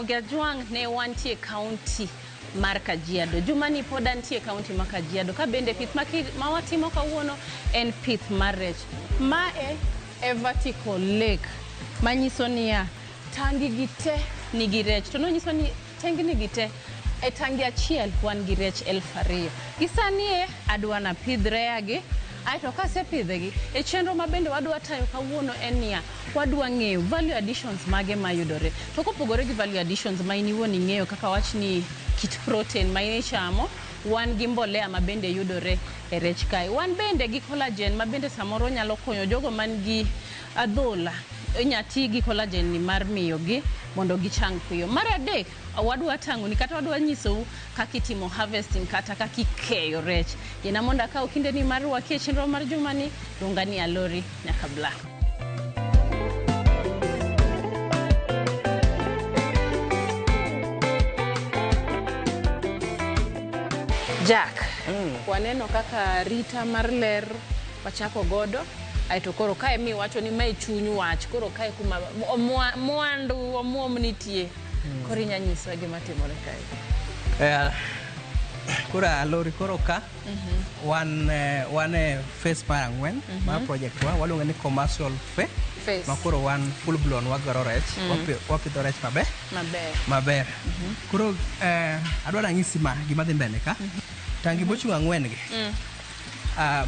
Ramogi Ajwang' ne wantie kaunti mar Kajiado. Jumani pod antie e kaunti ma Kajiado ka bende pith ma watimo kawuono en pith mar rech. Mae e vertical lake manyiso niya tangi gi te nigi rech to nonyiso ni tengni gi te e tangi achiel wan gi rech 2000. Gi sani e adwa napidh reya gi aeto kasepidhegi e chenro ma bende wadwa tayo kawuono en niya wadwa ng'eyo value additions mage mayudore. To kopogore gi value additions ma in iwuon ing'eyo kaka wach ni kit protein ma in ichamo, wan gi mbolea ma bende yudore e rech kae. Wan bende gi collagen ma bende samoro nyalo konyo jogo man gi adhola. Inya ti gi collagen ni mar miyogi mondo gichang piyo. Mar adek, wadwa tang'oni kata wadwa nyisou kaka itimo harvesting kata kaka ikeyo rech. Yiena mondo akaw kindeni mar rwaki e chenro mar jumani, luonga ni Alori nyaka Black. Jack, waneno kaka rita mar ler wachako godo aeto koro kae miwacho ni mae chuny wach koro kae kuma mwandu omuom nitie koro inya nyiswa gima timore kae. Koro Alori koro ka wan wan e phase mar ang'wen mar project wa waluonge ni commercial Phase. Ma koro wan full blown wagero rech, wapidho rech maber maber maber. Koro adwa nang'isi ma gima dhi mbele ka. Tangi mochung' ang'wen gi.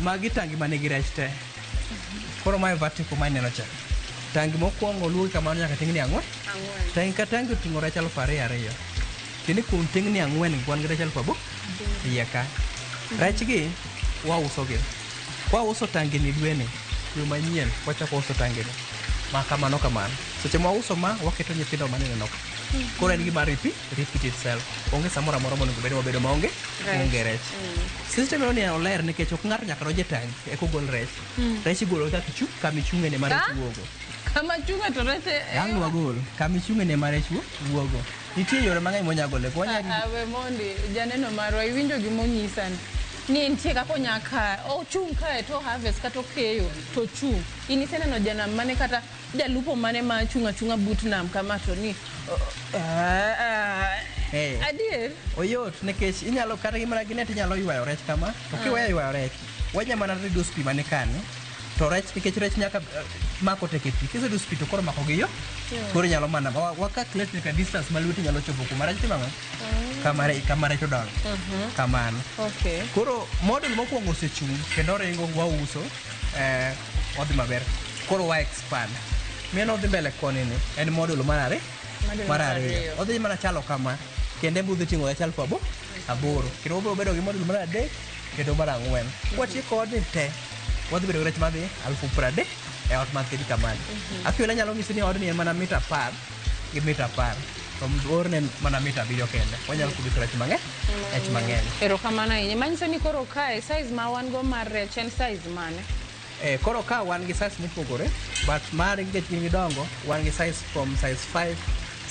Magi tangi manigi rech te. Koro mae vertical ma ineno cha. Tangi mokwongo luwo kamano nyaka tingni ang'wen. Ang'wen. Tangi ka tangi oting'o rech 2000 ariyo. Tiende kuom tingni ang'wen gi wan gi rech 8000 iye ka. Rech gi wauso gi. Kwauso tangi ni dwe ni, dwe manyien wachako uso tangi ni. Ma kamano kamano. Seche ma wauso ma waketo nyithindo maneno ka. Koro en gima repeat itself. Onge samoro amora monego bed ni wabedo maonge onge rech. System no ni oler nikech ok ng'ato nyaka donj e tangi eka ogol rech. Rech igolo kaka ichung' kama ichung'e ne ma rech wuogo. Kama chung'e to rech Ang' wagol kama ichung'e ne ma rech wuogo. Nitie yore mang'eny mwanya gole. Wanya We mondi janeno marwa iwinjo gimonyisa ni nitie kaka onya ka ochung' kae to harvest kata okeyo to ochung'. In iseneno janam mane kata jalupo mane ma chung' achung'a but nam kama to ni adier Oyot nikech inyalo kata gimana gi net inyalo ywayo rech kama to kiweyo ywayo rech wanya mana reduce pi mane kani to rech nikech rech nyaka mako tek e pi kisereduce pi to koro mako gi yo koro inyalo mana wa calculate nyaka distance ma lweti nyalo chopo kuma rech timo ang'o kama rech odongo kamano. Okay. Koro model mokwongo osechung' kendo oringo wauso odhi maber koro wa expand meno odhi mbele koni ni en model mar ariyo mar ariyo odhi mana chalo kama kendo en be odhi ting'o rech 8000 kendo wabiro bedo gi model mar adek kendo mar ang'wen kwatieko odni te wadhi bedo gi rech madhi 30,000 e ot mathin kamano. Actually anyalo nyisi ni odni en mana mita 10 gi mita 10 to borne en mana mita 7 kende wanyalo produce rech mang'eny rech mang'eny. Erokamano ahinya. Manyiso ni koro kae size ma wan go mar rech en size mane? Koro ka wan gi size mopogore but mar nikech gin gidongo wan gi size from size 5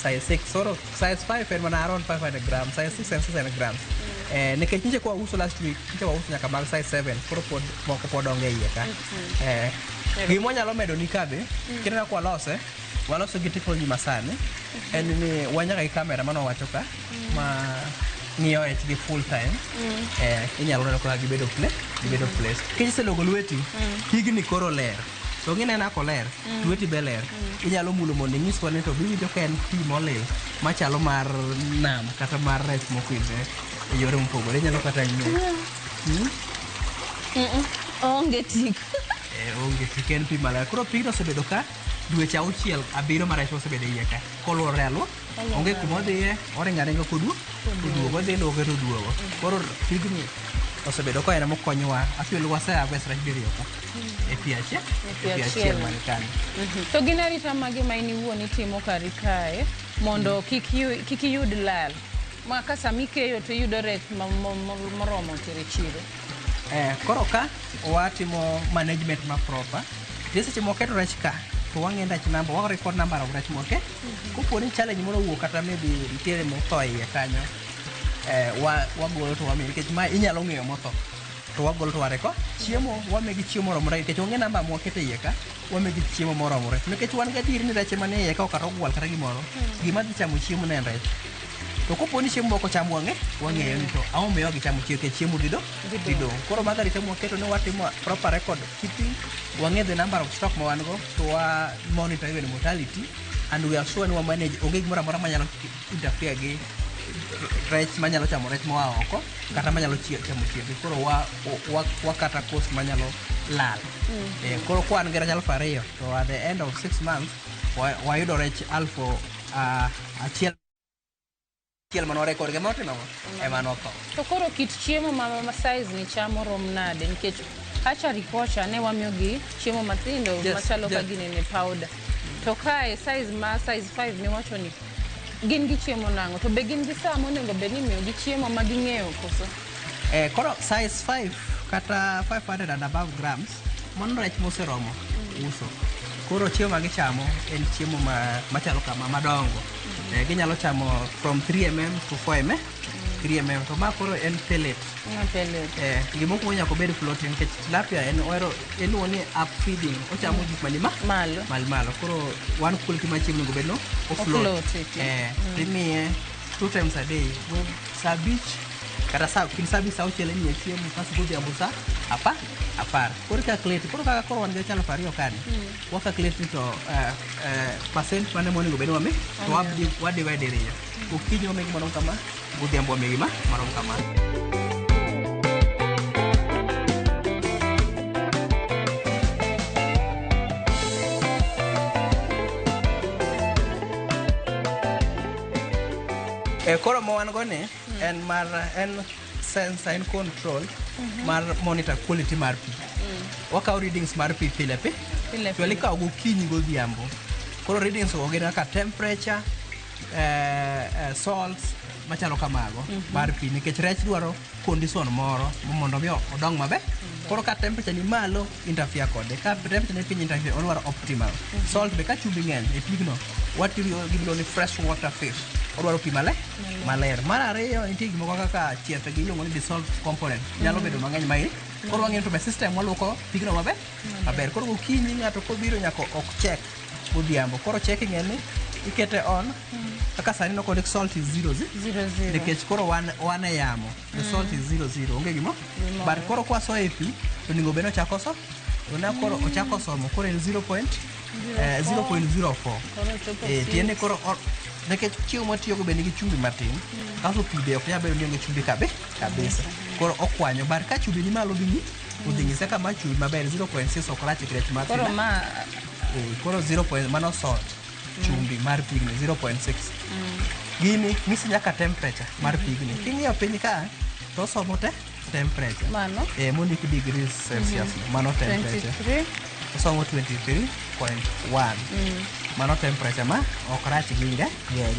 size 6 sort of size 5 en mana around 500 grams, size 6 en 600 grams. Nikech nyiche kwa uso last week nyiche wauso nyaka mag size 7 koro pod moko pod onge iye ka. Gima wanyalo medo ni ka be kineno ka walose walose gi technology masani en ni wan nyaka gi camera mane wawacho ka ma ng'iyo rech gi full time. Inyalo neno kaka gibedo gibedo placed. Kiselogo lweti pigni koro ler to gineno kaka oler lweti be ler inyalo mulo mondo inyiswa ni to biwinjo ka en pi molil machalo mar nam kata mar rech mopidhe e yore mopogore inyalo kata ng'iyo. Onge tik. Onge tik en pi maler. Koro pigno osebedo ka dweche 6 7 ma rech osebedo e iye ka koluorore aluora onge kuma odhiye oringo aringa koduogo oduogo odhi luoke to oduogo. Koro pigni osebedo ka en mokonyowa actually wase harvest rech diriyo ka e pi achiel e pi achiel man kanyo. To gin arita mage ma in iwuon itimo kari kae mondo kik iyud lal ma ka sama ikeyo to iyudo rech moromo tero e chiro? Koro ka watimo management ma proper nitie seche ma waketo rech ka to wang'e rech number wa record number of rech moke kopo ni challenge moro owuok kata maybe nitiere motho e iye kanyo wagolo to wamiyo nikech ma inyalo ng'eyo motho to wagolo to wareko chiemo wamiyogi chiemo moromore nikech wang'e namba mwaketo e iye ka Wamiyogi chiemo moromo rech. Nikech wan gadier ni rech ema nie iye ka ok kata ogwal kata gimoro, gima dhi chamo chiemo ne en rech. To kopo ni chiemo moko cham wang'e, wang'eyo ni to ang'o miyo gichamo chiemo nikech chiemo dhi Dhi dong'. Koro mago arita mwaketo ni watimo proper record keeping, wang'e the number of stock ma wan go, to wa monitor even mortality and we are sure ni wa manage onge gimoro amora manyalo interfere gi rech manyalo chamo rech moa oko kata manyalo chamo chiembe. Koro wa kata cost manyalo lal. Koro kwa wan gi rech 2,000 to at the end of 6 months wayudo rech 1,000 mane warekod ema notimo ang'o? Ema notho. To koro kit chiemo ma size ni chamo rom nade? Nikech hatchery kocha ne wamiyogi chiemo matindo machalo ka ginene powder. To kae size ma size 5 miwacho ni gin gi chiemo nang'o? To be gin gi saa monego bed ni imiyogi chiemo ma ging'eyo koso? Koro size 5 kata 500 and above grams, mano rech moseromo uso. Koro chiemo ma gichamo en chiemo machalo kama madongo. Ginyalo chamo from 3 mm to 4 mm. 3 mm to ma koro en pellet. Ma pellet. Gimokwongo nyaka obed floating nikech tilapia en ohero iluongo ni up feeding, ochamo gik mani malo. Malo. Koro one quality mar chiemo onego bed no ofloat. Ofloat, timiye 2 times a day. Saa 5 kata saa kind saa 5 saa 6 imiye chiemo kasto godhiambo saa 10. Koro calculate, koro kaka koro wan gi rech 2,000 kani, wa calculate ni to percent mane monego bed ni wami to wa divide diriyo. Okinyi wamiyi gima rom kama, godhiambo wamiyi gima marom kama. Koro ma wan go ni en mar en sensor en control mar monitor quality mar pi. Wakawo readings mar pi pile pi. Pile To pile. ikawo gokinyi godhiambo. Koro readings go gin kaka temperature, salts machalo kamago mar pi nikech rech dwaro condition moro mondo mi odong maber. Koro ka temperature ni malo interfere kode, ka temperature ni piny interfere, odwaro optimal. Salt be ka chumbi ng'eny e pigno, watiyo gi gimiluongo ni fresh water fish. Odwaro pi maler. Mar ariyo nitie gik moko kaka chieth gi iluongo ni dissolved component. Nyalo bedo mang'eny ma koro wang'eyo to be system waluoko pigno maber. Maber. Koro gokinyi ng'ato kobiro nyaka ok check godhiambo. Koro checking en ni ikete on kaka sani nokondik salt is 0 0 0. Nikech koro wan e yamo. The salt is 0 0. Onge gimo. Gimoro. But koro kwasoyo e pi to onego bed ni ochako so. To na koro ochako somo koro en 0.04. Koro ochopo Tiende six. koro nikech chiemo mwatiyogo be nigi chumbi matin. Kasto pi be ok nyal bedo ni onge chumbi kabisa. Koro okwanyo but ka chumbi ni malo dhi odhi nyise kama chumbi maber 0.6 ok rach gi rech mar Koro pi. ma Koro 0 point mano salt chumbi mar pigni 0.6. Gini nyisi nyaka temperature mar pigni. King'iyo piny ka to osomo te temperature. Mano? Mondik degrees Celsius. Mano temperature. 23. Osomo 23.1. Mano temperature ma ok rach gi ngege.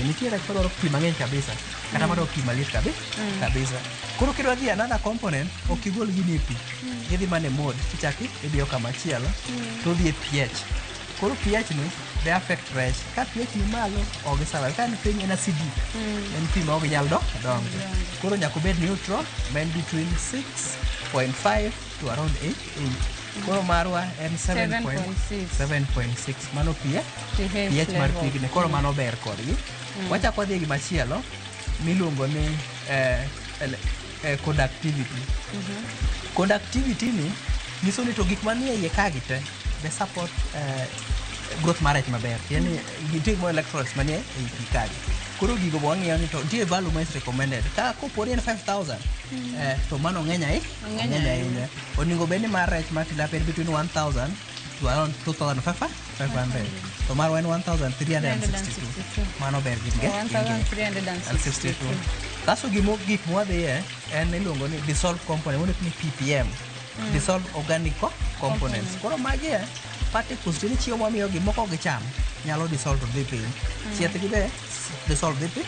Nitie rech madwaro pi mang'eny kabisa. Kata madwaro pi maliet kabisa. Koro kidwa dhi another component, ok igol gini e pi. Idhi mana e mode, tichako idiyo kama chielo, to odhi e pH. Koro pH ni be affect rech. Ka pH ni malo, ok gi survive. Ka ni piny en acidic, en pi ma ok ginyal dongo. Koro nyaka obed neutral, ma en between 6.5 to around 8. Koro marwa en 7.6. 7.6. Mano pH, pH pH mar level. pigni. Koro mano ber kodgi. Wachako wadhi e gimachielo miluongo ni conductivity. Conductivity ni nyiso ni to gik manie iye ka gi te be support growth mar rech maber. Yani nitie gimoro electrolytes manie ei pi kagi. Koro gigo bo wang'iyo ni to nitie value ma is recommended. Ka kopo ni en 5000 to mano ng'eny ahinya. Ng'eny Ng'eny ahinya. Onego bed ni mar rech mar tilapia en between 1000 to around 2500. To marwa en 1362. Mano ber gi 1362. Kasto gik mwadhiye en iluongo ni dissolved component, mondik ni ppm. Dissolved organic components. Koro magi e particles ni chiemo mwamiyogi moko gicham nyalo dissolve to dhi piny. Chieth gi be dissolve dhi piny.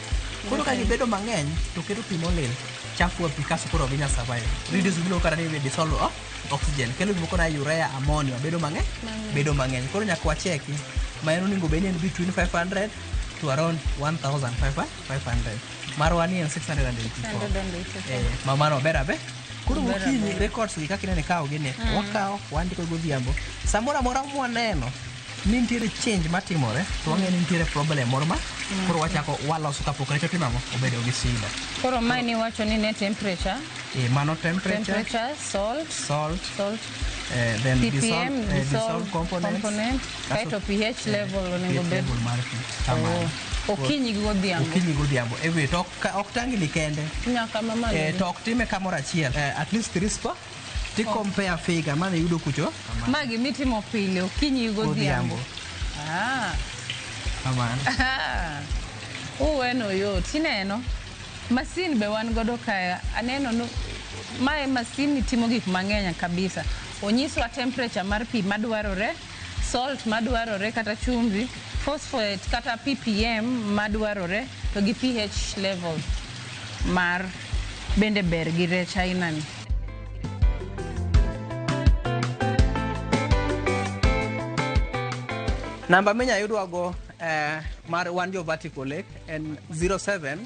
Koro ka gibedo mang'eny to keto pi molil chafua pi kasto koro ok ginyal survive. Reduce gimiluongo kata ni dissolve oxygen. Kelo gimoko na urea, ammonia bedo mang'eny, bedo mang'eny. Koro nyaka wacheki ma en onego bed ni en between 500 to around 1500. Marwa ni en 684. 684. Ma mano ber abe? Koro Ber gokinyi aber. records gi kaka ineno ikawo gi ni wakawo wandiko godhiambo. Samoro amora mwaneno ni nitiere change matimore to wang'eyo ni nitiere problem moro ma koro wachako waloso kapok rech otimo ang'o obedo gi shida. Koro mae niwacho ni ne temperature, E, mano temperature, temperature, salt, salt, salt, then ppm, dissolve, dissolved dissolved components, component, kasto kaeto pH level onego pH bed. level mar pi. Kamano. Oh, Okinyi gi godhiambo. Okinyi godhiambo. Ewe to ok tangni kende. Nyaka mamalo. To ok time kamoro achiel. At least three spot. Ti compare figure mane yudo kucho. Ma gimitimo pile okinyi gi godhiambo. Godhiambo. Ah. Kamano. Uweno yot, ineno. Masin be wan godo kae. Aneno no, mae masin ni timo gik mang'eny kabisa. Onyiswa temperature mar pi madwarore, salt madwarore kata chumvi, phosphate kata ppm madwarore, to gi pH level mar bende ber gi rech aina ni. Namba minya yudwago mar wan jo Vertical Lake en 07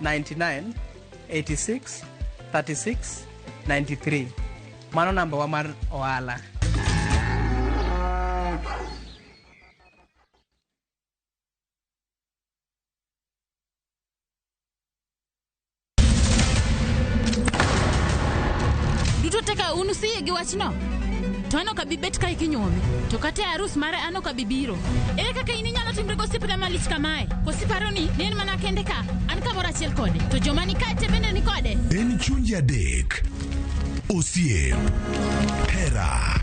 99 86 36 93. Mano namba wa mar ohala. Duto te ka un usiyie gi wachno? To an ok abi bet kae kinyuome. To kata e arus mare an ok abi biro. Ere kaka in inyalo timri gosiepna malich kamae? Koso iparo ni ne en mana kende ka? An kamoro achiel kode. To joma ni kae te bende ni kode. En chunje adek, osiep, hera,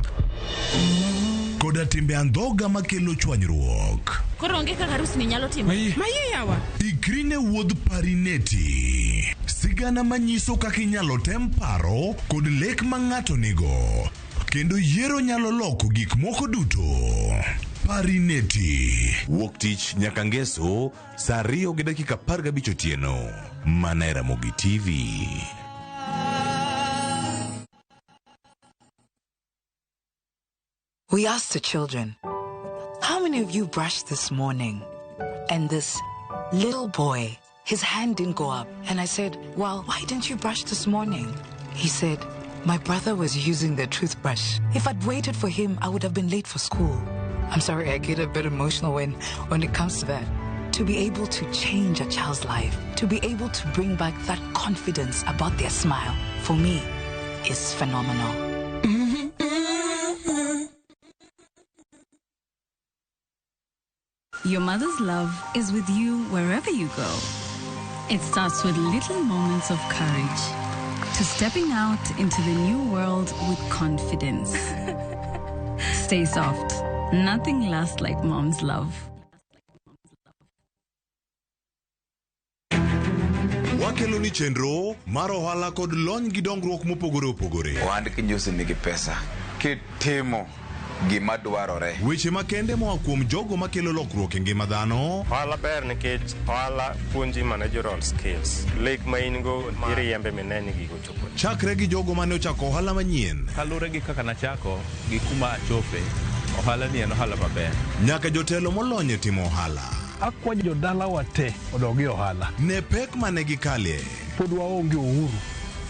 koda timbe andhoga makelo chwanyruok. Koro onge kaka arus ni nyalo timore. Maye yawa. Ikri ne wuodh Parineti. Sigana manyiso kaka inyalo tem paro kod lek ma ng'ato nigo. Kendo yiero nyalo loko gik moko duto. Parineti. Wuok tich nyaka ngeso saa 2:15 otieno. Mana e Ramogi TV. We asked the children, how many of you brushed this morning? And this little boy, his hand didn't go up. And I said, well, why didn't you brush this morning? He said, my brother was using the toothbrush. If I'd waited for him, I would have been late for school. I'm sorry, I get a bit emotional when it comes to that. To be able to change a child's life, to be able to bring back that confidence about their smile, for me, is phenomenal. Your mother's love is with you wherever you go. It starts with little moments of courage, to stepping out into the new world with confidence. Stay soft. Nothing lasts like mom's love. Wakelo ni chenro mar ohala kod lony gi dongruok mopogore opogore. Ohand kinyosi nigi pesa kitimo gima dwarore. Weche makende moa kuom jogo makelo lokruok e ngima dhano. Ohala ber nikech ohala puonji managerial skills. Lek ma in go iriembe mineni ni gigo chopo. Chakre gi jogo mane ochako ohala manyien. Kaluwore gi kaka nachako gi kuma achope, ohala ni en ohala maber. Nyaka jotelo molony e timo ohala. Akwayo jodalawa te odog e ohala. Ne pek mane gikale. Pod waonge uhuru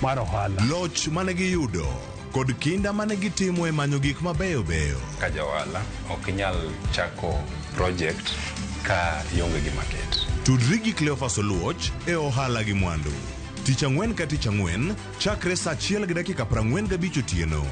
mar ohala. Loch mane giyudo kod kinda mane gitimo e manyo gik mabeyo beyo. Ka ja ohala ok inyal chako project ka ionge gi market. Tudri gi Cleophas Oluoch e ohala gi mwandu. Tich ang'wen ka tich ang'wen chakre saa 1:45 otieno.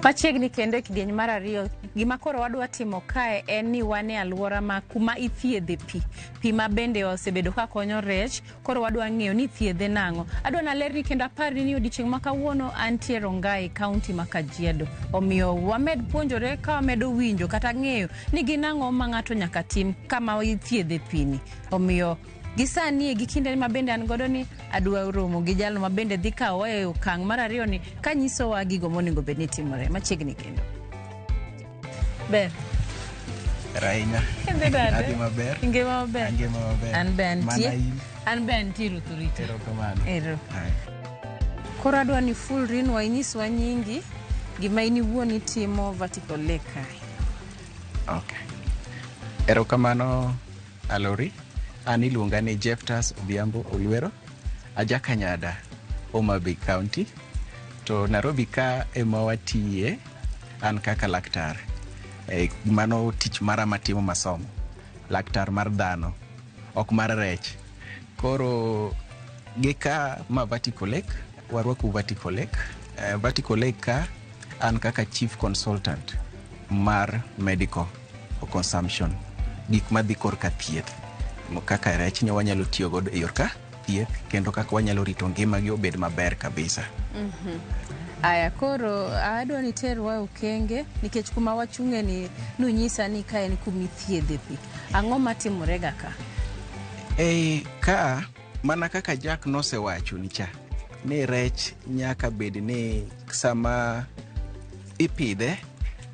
Machiegni kendo e kidieny mar ariyo, gima koro wadwa timo kae en ni wan e alwora ma kuma ithiedhe pi. Pi ma bende osebedo ka konyo rech, koro wadwa ng'eyo ni ithiedhe nang'o. Adwa nalerni kendo aparni ni odiochieng' ma kawuono antie Rongai, kaunti ma Kajiado. Omiyo wamed puonjore ka wamedo winjo kata ng'eyo ni gin ang'o ma ng'ato nyaka tim kama ithiedhe pi ni. Omiyo gi sani gi kinde ma bende an godo ni adwa romo gi jalo ma bende dhi kawowa e okang' mar ariyo ni kanyisowa gigo monego bed ni timore machiegni kendo. Ber. Ahinya. Idhi nade? Adhi maber. Ngima maber. Angima maber. An be antie. Mana in. An be antie Ruth Orita. Erokamano. Ero. Koro adwa ni fulrinwa inyiswa nyingi Gima in iwuon itimo Vertical Lake kae. Okay. Erokamano Alori. An iluonga ni Jeftas Odhiambo Olwero. Aja Kanyada, Homa Bay County. To Nairobi ka ema watiye an kaka laktar. Mano tich mara matimo masomo. Laktar mar dhano, ok mar rech. Koro gi ka ma Vertical Lake, warwako Vertical Lake. Vertical Lake ka an kaka chief consultant mar medical consumption. Gik madhi korka thieth. Kaka rech ne wanyalo tiyo godo e yor ka thieth kendo kaka wanyalo rito ngimagi obed maber kabisa. Aya, koro adwa ni terwa e okenge nikech kuma wachung'e ni nunyisa ni ka en kuma ithiedhe pi. Ang'o matimore ga ka? Ka mana kaka Jack nosewacho ni cha ni rech nyaka bed ni sama ipidhe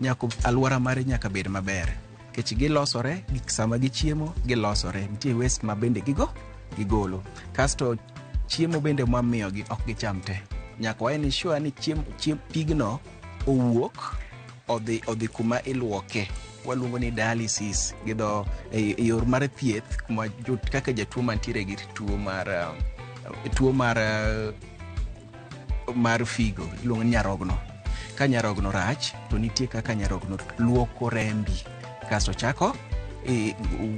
nyaka alwora mare nyaka bed maber nikech gilosore sama gichiemo gilosore nitie waste ma bende gigolo kasto chiemo bende mwamiyogi ok gicham te nyaka wa ensure ni pigno owuok odhi kuma iluoke waluongo ni dialysis gi dho e yor mar thieth kuma kaka jatuo mantiere gi tuo mar figo iluongo ni nyarogno. Ka nyarogno rach to nitie kaka nyarogno luoko rembi kasto chako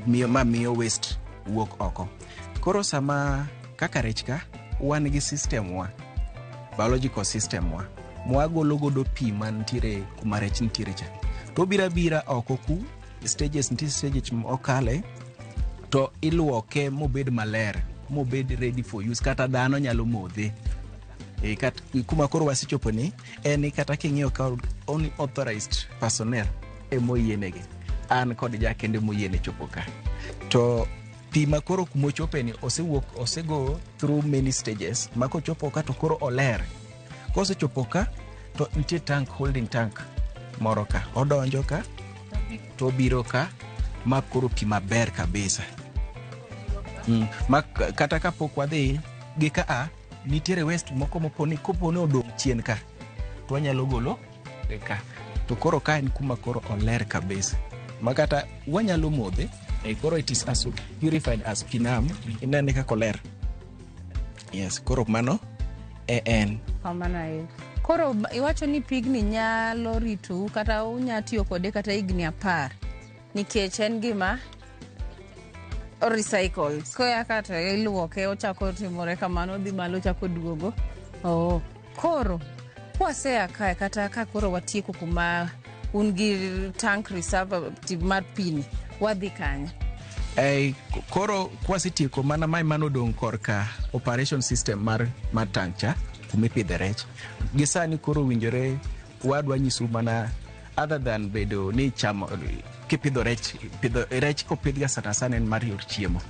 miyo waste wuok oko. Koro sama kaka rech ka wan gi system wa, biological system wa mwagolo godo pi mantiere kuma rech nitiere cha to obiro abira oko ku stages nitie stages mokale to iluoke mobed maler mobed ready for use kata dhano nyalo modhe. Kuma koro wasechopo ni en ni kata king'iyo ka only authorized personnel emoyienegi an kod jakende moyiene chopo ka to pi ma koro kumochope ni osewuok osego through many stages ma kochopo ka to koro oler. Kosechopo ka to nitie tank holding tank moro ka odonjo ka to obiro ka ma koro pi maber kabisa. Ma kata kapok wadhi gi ka a nitiere waste moko moponi koponi odong' chien ka to wanyalo golo e ka to koro ka en kuma koro oler kabisa ma kata wanyalo modhe. Koro it is as purified as pi nam inene kaka oler. Yes, koro mano e en Kamano ahinya. Koro iwacho ni pigni nyalo ritou kata unya tiyo kode kata higni 10 nikech en gima recycled. Koya kata iluoke ochako timore kamano odhi malo ochako duogo. Oh. Koro kwasea kae kata ka koro watieko kuma un gi tank reserve mar pi ni wadhi kanye? Koro kwasetieko mana mae manodong' korka operation system mar tank cha kumipidhe rech gi sani koro winjore wadwa nyisou mana other than bedo ni chamo kipidho rech pidho rech kopidh ga sana sana en mar yor chiemo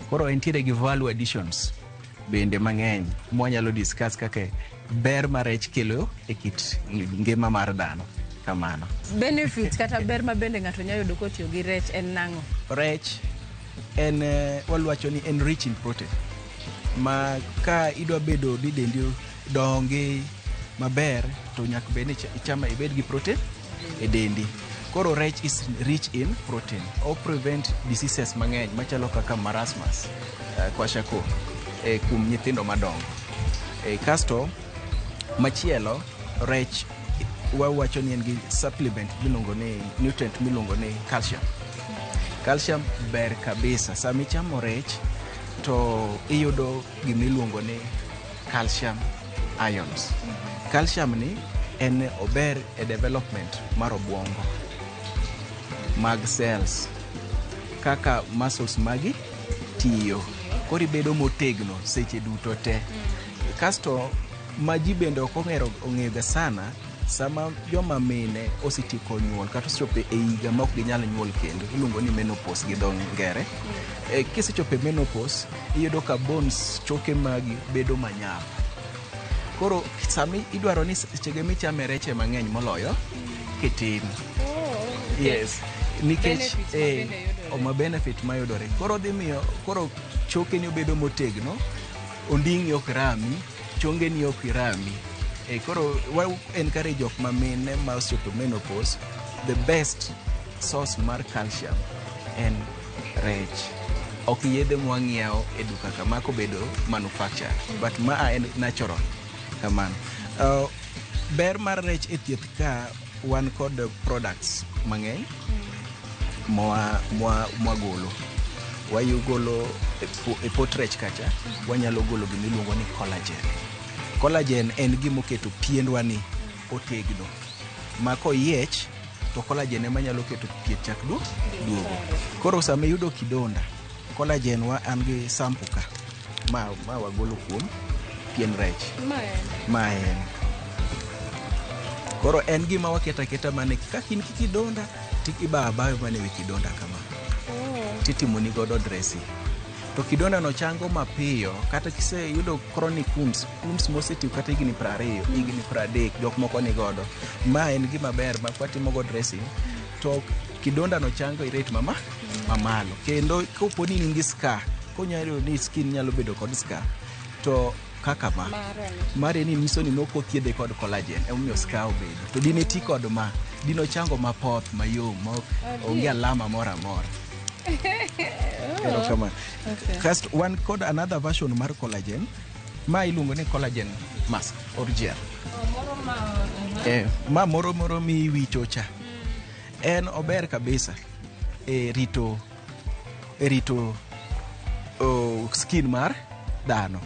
koro entiere gi value additions bende mang'eny mwanyalo discuss kaka ber ma rech kelo e kit ngima mar dhano kamano. Benefit kata ber ma bende ng'ato nyalo yudo kotiyo gi rech en nang'o? Rech en walwacho ni en rich in protein ma ka idwa bedo ni dendi dongi maber to nyaka bed ni ichama ibed gi protein e dendi. Koro rech is rich in protein o prevent diseases mang'eny machalo kaka marasmus, kwashiorkor kuom nyithindo madongo. Kasto machielo rech wawacho ni en gi supplement miluongo ni nutrient miluongo ni calcium. Calcium ber kabisa sama ichamo rech to iyudo gimiluongo ni calcium ions. Calcium ni en ober e development mar obwongo mag cells kaka muscles magi tiyo koro ibedo motegno seche duto te. Kasto ma ji bende ok ong'eyo ga sana sama joma mine osetieko nyuol kata osechopo e higa ma ok ginyal nyuol kendo iluongo ni menopause gi dho ngere. Kisechopo e menopause iyudo ka bones choke magi bedo manyap. Koro sami idwaro ni sechege michame reche mang'eny moloyo kitin. Yes, nikech oma benefit mayudore. Koro dhi miyo koro chokeni obedo motegno, onding'i ok rami, chongeni ok rami. Koro wa encourage jok ma mine ma osechopo menopause, the best source mar calcium en rech. Ok yedhe mwang'iewo e duka kama kobedo manufactured, but ma en natural kamano. Ber mar rech e thieth ka wan kod products mang'eny mwagolo. Wayugolo e pot rech kacha, wanyalo golo gimiluongo ni collagen. Collagen en gimoketo piendwa ni otegno. Ma koyiech to collagen ema nyalo keto pien chak duogo. Koro sama iyudo kidonda, collagen wa an gi sample ka ma wagolo kuom pien rech. Ma en. Koro en gima waketo aketa mana kaka in gi kidonda to ibayo abaya mana ewi kidonda kama. Titimoni godo dressing. To kidonda no chango mapiyo kata kiseyudo chronic wounds, wounds mosetiyo kata higni 20, higni 30 jok moko ni godo. Ma en gima ber ma kwatimo go dressing to kidonda no chango e rate mamalo. Kendo kopo ni in gi scar, konyalo ni skin nyalo bedo kod scar, to kaka ma mare ni nyiso ni nok othiedhe kod collagen emomiyo scar obedo. To dine ti kod ma, dine ochango mapoth mayom ma onge alama moro amora. Erokamano. Kasto wan kod another version mar collagen ma iluongo ni collagen mask or gel. Ma moro moro miwicho cha. En ober kabisa e rito skin mar dhano.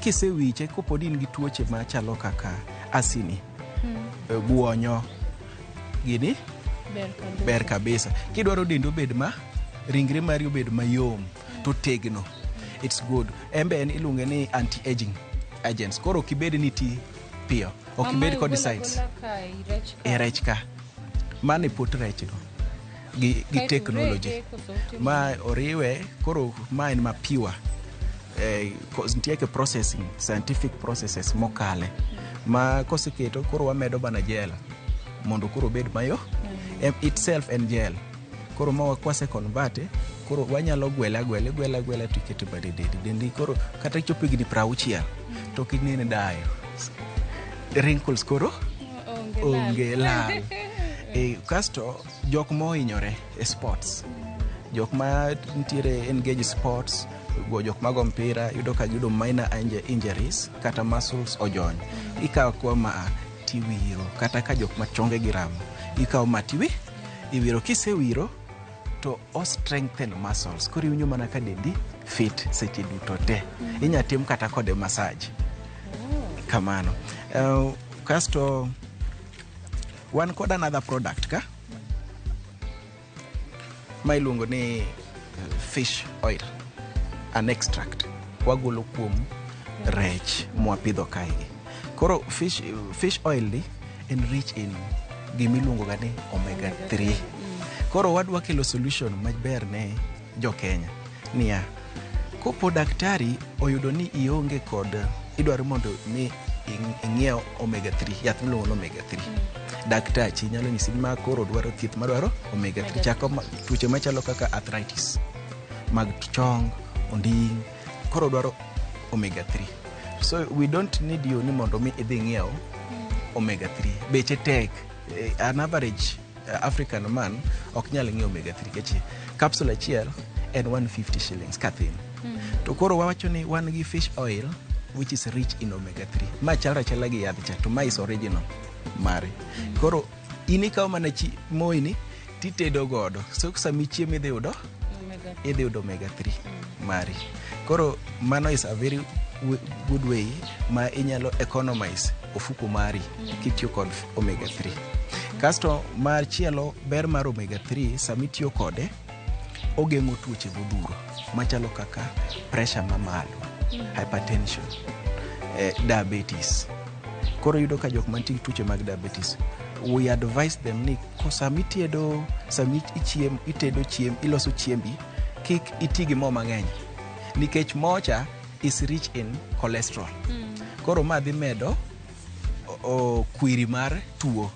Kisewiche kopo ni in gi tuoche machalo kaka asini, guonyo, gini ber kabisa. Kidwaro dendi obed ma ringre mari obed mayom to tegno, it's good. En be en iluonge ni anti-aging agents. Koro ok ibed ni ti piyo, ok ibed kod sides e rech ka. Mano e pot rech no gi technology ma oriwe. Koro ma en ma pure. Nitie ke processing, scientific processes mokale ma koseketo koro wamedo bana gel mondo koro obed mayo itself en gel. Koro ma kwase convert koro wanyalo gwele agwele gwele agwele to iketo bade dendi. Koro kata ichopo higni 60 to ok inen dayo, wrinkles koro onge lal. Kasto jok mohinyore e sports, jok ma nitiere engage sports, go jok mago mpira yudo ka giyudo minor injuries kata muscles ojony, ikawo kwa ma tiwiro, kata ka jok ma chonge gi ramo ikawo ma iwiro. Kisewiro to o strengthen muscles, koro iwinjo mana ka dendi fit seche duto te. Inya tim kata kode massage kamano. Kasto wan kod another product ka ma iluongo ni fish oil, an extract wagolo kuom rech mwapidho kae. Koro fish oil ni en rich in gimiluongo ga ni omega 3. Koro wadwa kelo solution maber ne jo Kenya niya, kopo daktari oyudo ni ionge kod idwaro mondo mi ing'iew omega 3, yath miluongo ni omega 3, daktachi nyalo nyisi ni ma koro dwaro thieth madwaro omega 3, chako tuoche machalo kaka arthritis mag chong, onding, koro dwaro omega 3. So we don't need you ni mondo mi idhi ng'iew omega 3, beche tek. An average African man ok nyal ng'iewo omega 3 nikech capsule achiel en 150 shillings kathin. To koro wawacho ni wan gi fish oil which is rich in omega 3, ma chalre achala gi yadh cha, to ma is original mare. Koro in ikawo mana moini titedo godo, so sama ichiemo idhi yudo omega 3 mari. Koro mano is a very good way ma inyalo economize ofuko mari kitiyo kod omega 3. Kasto machielo, ber mar omega 3 sama itiyo kode ogeng'o tuoche modhuro machalo kaka pressure mamalo, hypertension, diabetes. Koro yudo ka jok mantie gi tuoche mag diabetes, we advise them ni sama itedo, sama itedo chiem, iloso chiembi, kik iti gi mo mang'eny nikech mocha is rich in cholesterol. Koro ma dhi medo kwiri mar tuo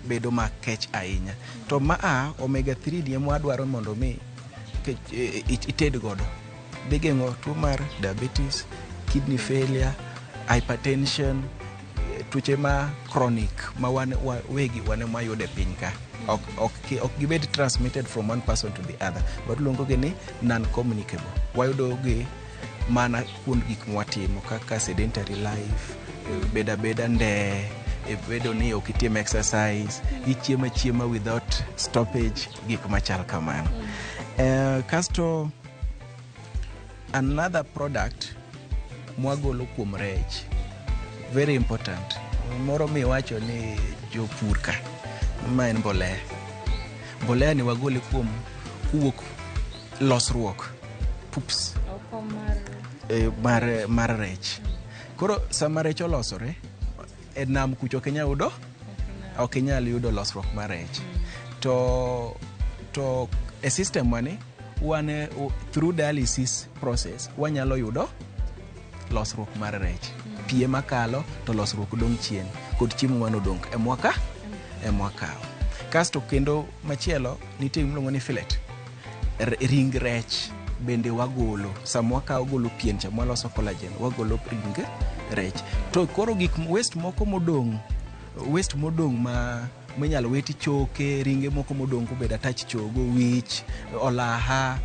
bedo makech ahinya. To ma omega 3 ni ema wadwaro mondo mi ited godo, dhi geng'o tuo mar diabetes, kidney failure, hypertension, Tuoche ma chronic ma wan wegi wan ema wayudo e piny ka ok gibed transmitted from one person to the other, but luongo gi ni non communicable. Wayudo gi mana kuond gik mwatimo kaka sedentary life, bedo abeda nde, bedo ni ok itim exercise, ichiemo achiema without stoppage, gik machal kamano. Kasto another product mwagolo kuom rech, very important, moro miwacho ni jopur ka, ma en mbolea. Mbolea ni wagole kuom kuwuok losruok pups mar rech. Koro sama rech olosore e nam kucho, ok inyal yudo losruok mar rech. To e system wani wan through dialysis process wanyalo yudo losruok mar rech. Pi ema kalo to losruok dong' chien kod chiemo manodong' emwaka emwakawo. Kasto kendo machielo nitie gimiluongo ni fillet. Ring rech bende wagolo sama wakawo golo pien cha mwaloso collagen, wagolo ring rech. To koro gik waste moko modong', waste modong' ma minyalo weti, choke, ringe moko modong' kobedo attach, chogo, wich, olaha,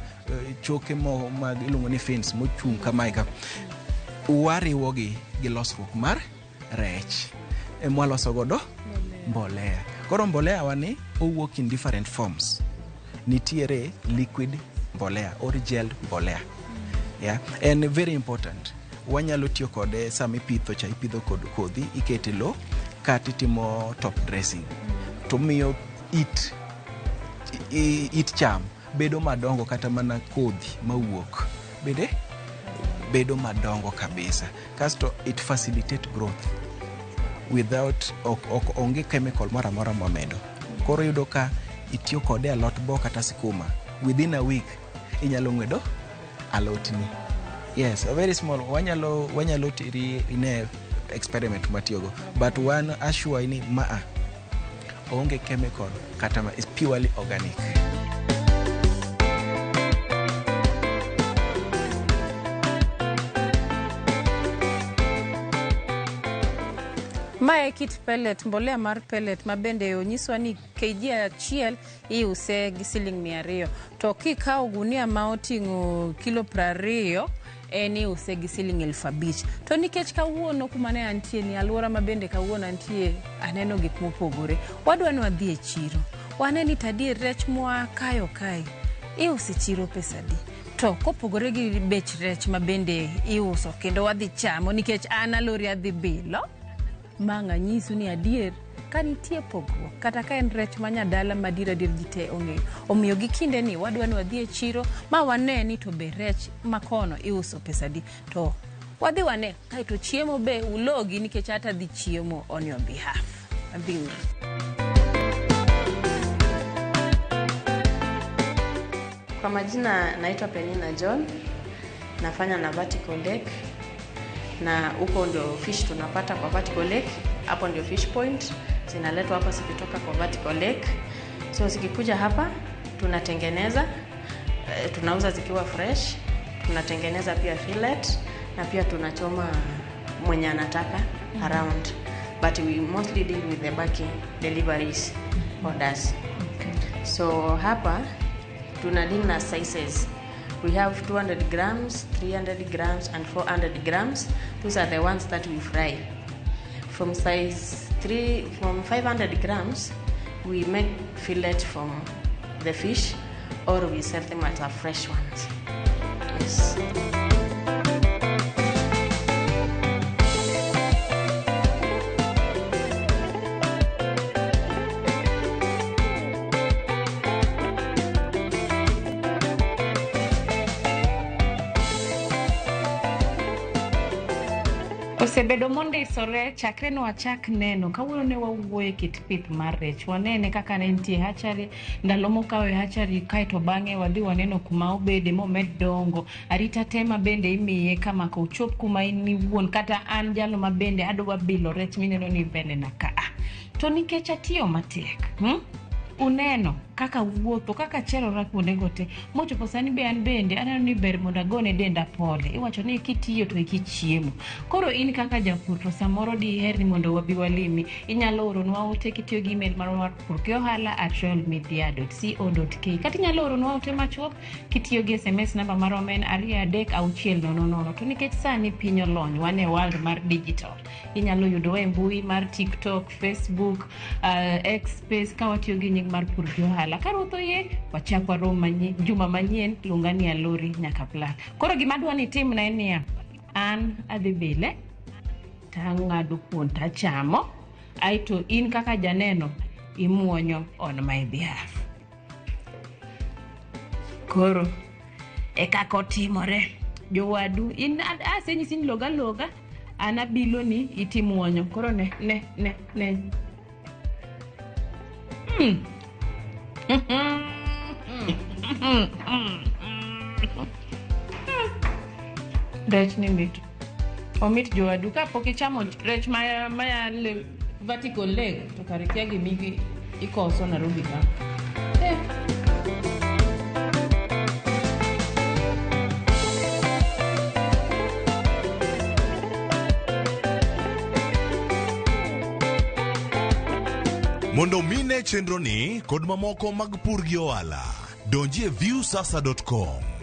choke mo mag iluongo ni fins mochung' kamae ka, wariwogi gi losruok mar rech emwaloso godo mbolea. Koro mbolea wani owuok in different forms. Nitiere liquid mbolea or gel mbolea, yeah? En very important, wanyalo tiyo kode sama ipitho cha, ipidho kod kodhi, ikete lo kata itimo top dressing, to miyo it cham bedo madongo, kata mana kodhi mawuok bende bedo madongo kabisa. Kasto it facilitate growth without ok onge chemical moro amora mwamedo. Koro iyudo ka itiyo kode e alot bo kata sikuma, within a week inyalo ng'wedo alotni. Yes, a very small. Wanyalo teri ine experiment matiyogo, but wan assure ni maa onge chemical kata ma is purely organic. Mae kit pellet, mbolea mar pellet ma bende onyiswa ni kg 1 iuse gi siling 200, to kikawo gunia ma oting'o kilo 20 en iuse gi siling 5,000. To nikech kawuono kuma ne antie ni alwora ma bende kawuono antie aneno gik mopogore, wadwa ni wadhi e chiro wane ni tadier rech mwakayo kae iuso e chiro pesa adi, to kopogore gi bech rech ma bende iuso kendo wadhi chamo nikech an alori adhi bilo ma anyisu ni adier ka nitie pogruok kata ka en rech ma nyadala madier adier ji te ong'eyo. Omiyo gi kinde ni wadwa ni wadhi e chiro ma wane ni to be rech makono iuso pesa adi, to wadhi wane kaeto chiemo be ulogi nikech ata dhi chiemo on your behalf. Adhi uru. Kwa majina naitwa Penina John, nafanya na Vertical Lake na huko ndio fish tunapata kwa Vertical Lake. Hapo ndio fish point zinaletwa hapa zikitoka kwa Vertical Lake. So zikikuja hapa tunatengeneza, tunauza zikiwa fresh, tunatengeneza pia fillet na pia tunachoma mwenye anataka around, but we mostly deal with the bulky deliveries orders. So hapa tuna deal na sizes. We have 200 grams, 300 grams and 400 grams. Those are the ones that we fry. From size 3, from 500 grams, we make fillet from the fish or we sell them as a fresh ones. Yes. Osebedo mondisore chakre ne wachak neno. Kawuono ne wawuoyo e kit pith mar rech, wanene kaka ne nitie hatchery, ndalo mokawo e hatchery, kaeto bang'e wadhi waneno kuma obede momed dongo, arita te ma bende imiye kamako ochop kuma in iwuon kata an jalo ma bende adwa bilo rech mineno ni mbele na kaa. To nikech atiyo matek, Uneno kaka wuotho kaka cherora kuondego te mochopo sani be an bende aneno ni ber mondo agone denda pole iwacho ni kitiyo to ikichiemo koro in kaka japur to samoro diher ni mondo wabi walimi inyalo oronwa ote kitiyo gi email marwa mar pur gi ohala at royalmedia.co.ke kata inyalo oronwa ote machuok kitiyo gi sms namba marwa ma en 23600 to nikech sani piny olony wan e world mar digital inyalo yudowa e mbui mar tiktok facebook x space ka watiyo gi nying mar pur gi ohala ka ruoth oyie wachak warom juma manyien luonga ni alori nyaka plak koro gima adwa ni itimna en niya an adhi bile tang'ado kuon tachamo aeto in kaka janeno imuonyo on my behalf koro e kaka otimore jowadu in asenyisi ni loga loga an abilo ni itimuonyo koro ne ne ne ne Rech ni mit. Omit jowadu kapok ichamo rech ma ma vertical lake to kare kia gima ikoso Nairobi ka. Eh. Mondo mine chenroni kod mamoko mag pur gi ohala, donji e viewsasa.com.